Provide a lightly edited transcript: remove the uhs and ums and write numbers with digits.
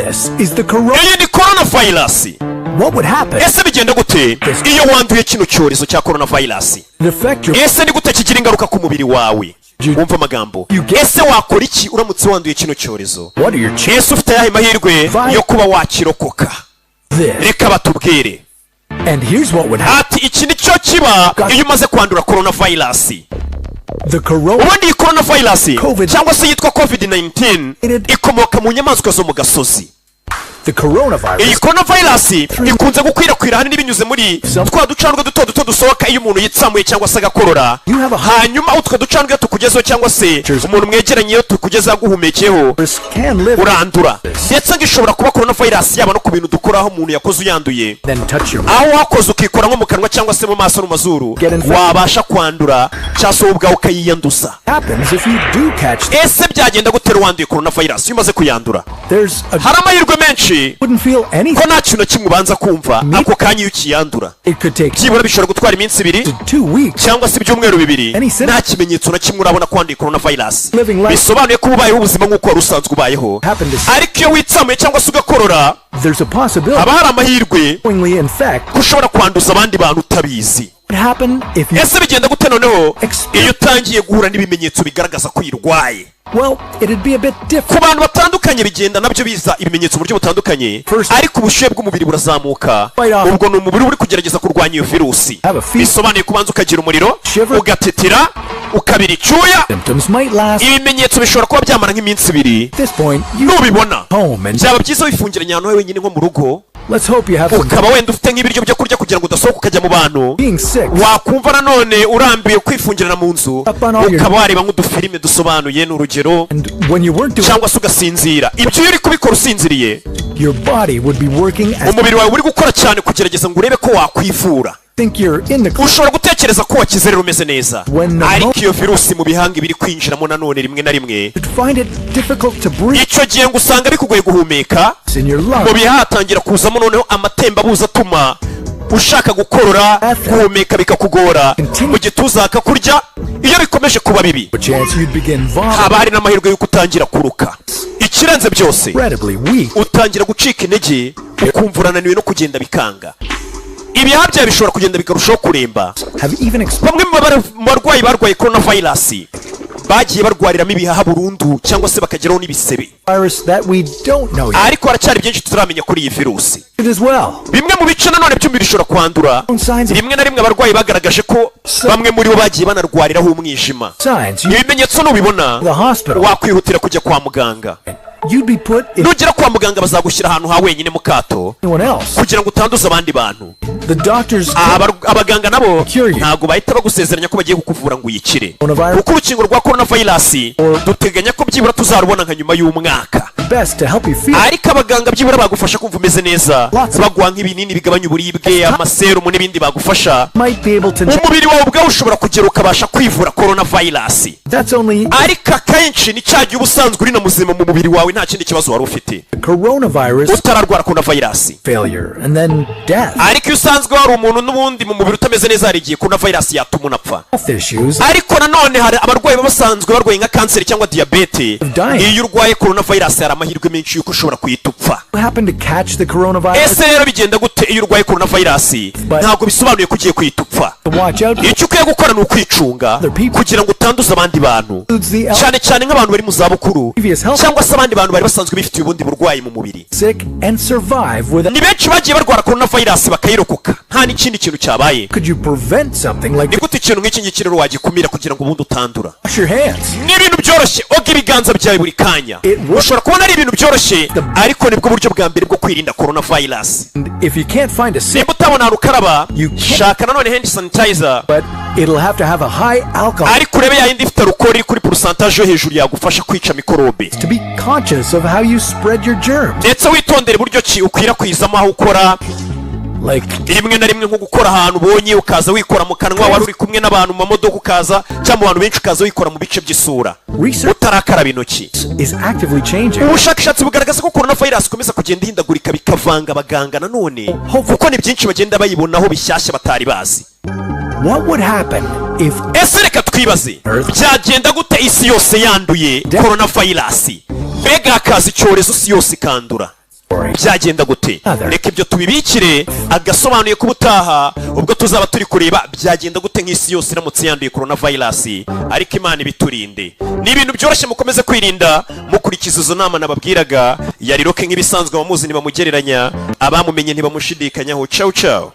This is the corona. Iyi ni coronavirus. What would happen? Ese bigenda gute iyo wanduye kino cyorezo cya coronavirus? It affect your Ese ni gute kigira ingaruka ku mubiri wawe? Wumva amagambo. Ese wakora iki uramutse wanduye kino cyorezo? What are your chances? Ese ufite ayahe mahirwe yo kuba wakirokoka? This. Reka batubwire. And here's what would happen. Ati iki ni cyo kiba iyo umaze kwandura coronavirus. The corona Ubundi iyi coronavirus Covid- cyangwa se yitwa COVID-19 ikomoka mu nyamaswa zo mu gasozi. The coronavirus Iyi coronavirus ikunze gukwirakwira ahanini binyuze muri twa ducandwe duto duto dusohoka iyo umuntu yitsamuye cyangwa se agakorora. You have a Hanyuma utwo ducandwe iyo tukugezeho, cyangwa se umuntu mwegeranye iyo tukugezeho aguhumekeyeho, can live urandura. Ndetse ngo ishobora kuba coronavirus yaba no ku bintu dukoraho umuntu yakoze uyanduye. Then touch your Aho wakoze ukikora nko mu kanwa cyangwa se mu maso no mu mazuru, Get infected. wabasha kwandura cyangwa se wowe ubwawe ukayiyanduza. Happens if you do catch. Ese byagenda gutera wanduye coronavirus iyo umaze kuyandura? There's a Hari amahirwe menshi wouldn't feel anything. ko nta kintu na kimwe ubanza kumva ako kanya iyo ukiyandura. It could take Byibura bishobora gutwara iminsi 2 to 2 weeks. cyangwa se ibyumweru 2 Any symptom- nta kimenyetso na kimwe urabona ko wanduye coronavirus. Living life- Bisobanuye ko uba ubayeho ubuzima nk'uko wari usanzwe ubayeho. Happen to Ariko iyo witsamuye cyangwa se ugakorora, There's a possibility haba hari amahirwe knowingly infect. ko ushobora kwanduza abandi bantu utabizi. What happen if you Ese bigenda gute noneho iyo utangiye guhura n'ibimenyetso bigaragaza ko uyirwaye? Well, it'd be a bit different. Ku bantu batandukanye bigenda nabyo biza ibimenyetso mu buryo butandukanye, First- ariko ubushyuhe bw'umubiri burazamuka. Fight off. Ubwo ni umubiri uri kugerageza kurwanya iyo virusi. Have a fever. Bisobanuye kubanza ukagira umuriro, Shiver. ugatetera, ukabira icyuya. Symptoms might last. Ibimenyetso bishobora kuba byamara nk'iminsi 2. At this point, you Nubibona, home and byaba byiza wifungiranye ahantu wenyine nko mu rugo, let's hope you have some ukaba wenda ufite nk'ibiryo byo kurya kugira ngo udasohoka ukajya mu bantu. Being sick. Wakumva nanone urambiwe kwifungirana mu nzu, Up on all your- ukaba wareba nk'udufilime dusobanuye, ni urugero, And when you weren't doing cyangwa se ugasinzira. Ibyo iyo uri kubikora usinziriye, your body would be working as umubiri wawe uri gukora cyane kugerageza ngo urebe ko wakwivura. Think you're in the Ushobora gutekereza ko wakize rero umeze neza, When the ariko iyo virusi mu bihanga iba iri kwinjiramo nanone rimwe na rimwe. You'd find it difficult to breathe Icyo gihe ngo usanga bikugoye guhumeka. in your Mu lungs. bihaha hatangira kuzamo noneho amatembabuzi atuma ushaka gukorora, guhumeka bikakugora, mu gituza hakakurya. Iyo bikomeje kuba bibi, A chance you'd begin vomiting. haba hari n'amahirwe y'uko utangira kuruka. Ikirenze byose, Incredibly weak. utangira gucika intege, ukumva urananiwe no kugenda bikanga. Ibihaha byawe bishobora kugenda bikarushaho kuremba. Have even experienced Bamwe mu barwayi barwaye coronavirus bagiye barwariramo ibihaha burundu cyangwa se bakageraho n'ibisebe. Virus that we don't know yet. Ariko haracyari byinshi tutaramenya kuri iyi virusi. As well. Bimwe mu bice nanone by'umubiri bishobora kwandura. Signs of Rimwe na rimwe abarwayi bagaragaje ko bamwe muri bo bagiye banarwariraho umwijima. Signs you Ibimenyetso nubibona, the hospital. wakwihutira kujya kwa muganga. You'd be put in Nugera kwa muganga, bazagushyira ahantu ha wenyine mu kato anyone else. kugira ngo utanduza abandi bantu. The doctors Abaganga nabo Cure you. ntabwo bahita bagusezeranya ko bagiye kukuvura ngo uyikire, Coronavirus. kuko urukingo rwa coronavirus duteganya ko byibura tuzarubona nka nyuma y'umwaka. Best to help you feel Ariko abaganga byibura bagufasha kumva umeze neza, Lots of- baguha nk'ibinini bigabanya uburibwe, amaserumu n'ibindi bagufasha. Might be able to Umubiri wawe ubwawe ushobora kugera ukabasha kwivura coronavirus. That's only Ariko akenshi ni cya gihe uba usanzwe uri na muzima mu mubiri wawe, nta kindi kibazo wari ufite coronavirus utararwara coronavirus. failure and then death. Ariko iyo usanzwe wari umuntu n'ubundi mu mubiri utameze neza, hari igihe coronavirus yatuma unapfa. Health issues Ariko nanone hari abarwayi baba basanzwe barwaye nka kanseri cyangwa diyabete. Dying. Iyo urwaye coronavirus, hari amahirwe menshi y'uko ushobora kuhita upfa. Happen to catch the coronavirus. Ese rero bigenda gute iyo urwaye coronavirus? Ntabwo bisobanuye ko ugiye kuhita upfa. Watch out Icyo ukwiye gukora ni ukwicunga kugira ngo utanduza abandi bantu, includes the cyane cyane nk'abantu bari mu zabukuru Previous health- cyangwa se abandi bantu bari basanzwe bifitiye ubundi burwayi mu mubiri. sick and survive without Ni benshi bagiye barwara coronavirus bakayirokoka nta n'ikindi kintu cyabaye. Could you prevent something like Ni gute ikintu nk'iki ngiki rero wagikumira kugira ngo ubundi utandura? Wash your hands. Ni ibintu byoroshye: oga ibiganza byawe buri kanya. It works. Ushobora kubona ari ibintu byoroshye, ariko nibwo buryo bwa mbere bwo kwirinda coronavirus. And if you can't find a sink, Nimba utabona ahantu ukaraba, You can't- shaka nanone hand sanitizer, but it'll have to have a high alcohol ariko urebe yayindi ifite alcohol iri kuri pourcentage yo hejuru yagufasha kwica mikorobe. to be conscious of how you spread your germs. Ndetse witondere uburyo ki ukwirakwizamo aho ukora. Like Rimwe na rimwe nko gukora ahantu ubonye ukaza wikora mu kanwa, wari uri kumwe n'abantu mu mamodoka ukaza, cyangwa mu bantu benshi ukaza wikora mu bice by'isura Research utarakaraba intoki. is actively changing. Ubushakashatsi bugaragaza ko coronavirus ikomeza kugenda ihindagurika, bikavanga abaganga nanone, kuko ni byinshi bagenda bayibonaho bishyashya batari bazi. What would happen if Ese reka twibaze, byagenda gute isi yose yanduye coronavirus? Mbega hakaza icyorezo, isi yose ikandura? Byagenda gute? Reka ibyo tubibikire agasobanuye k'ubutaha, ubwo tuzaba turi kureba byagenda gute nk'isi yose iramutse yanduye coronavirus. Ariko Imana ibiturinde, ni ibintu byoroshye. Mukomeze kwirinda mukurikiza izo nama nababwiraga. Yari Rocky nk'ibisanzwe, abamuzi ntibamugereranya, abamumenye ntibamushidikanyaho. Ciao ciao.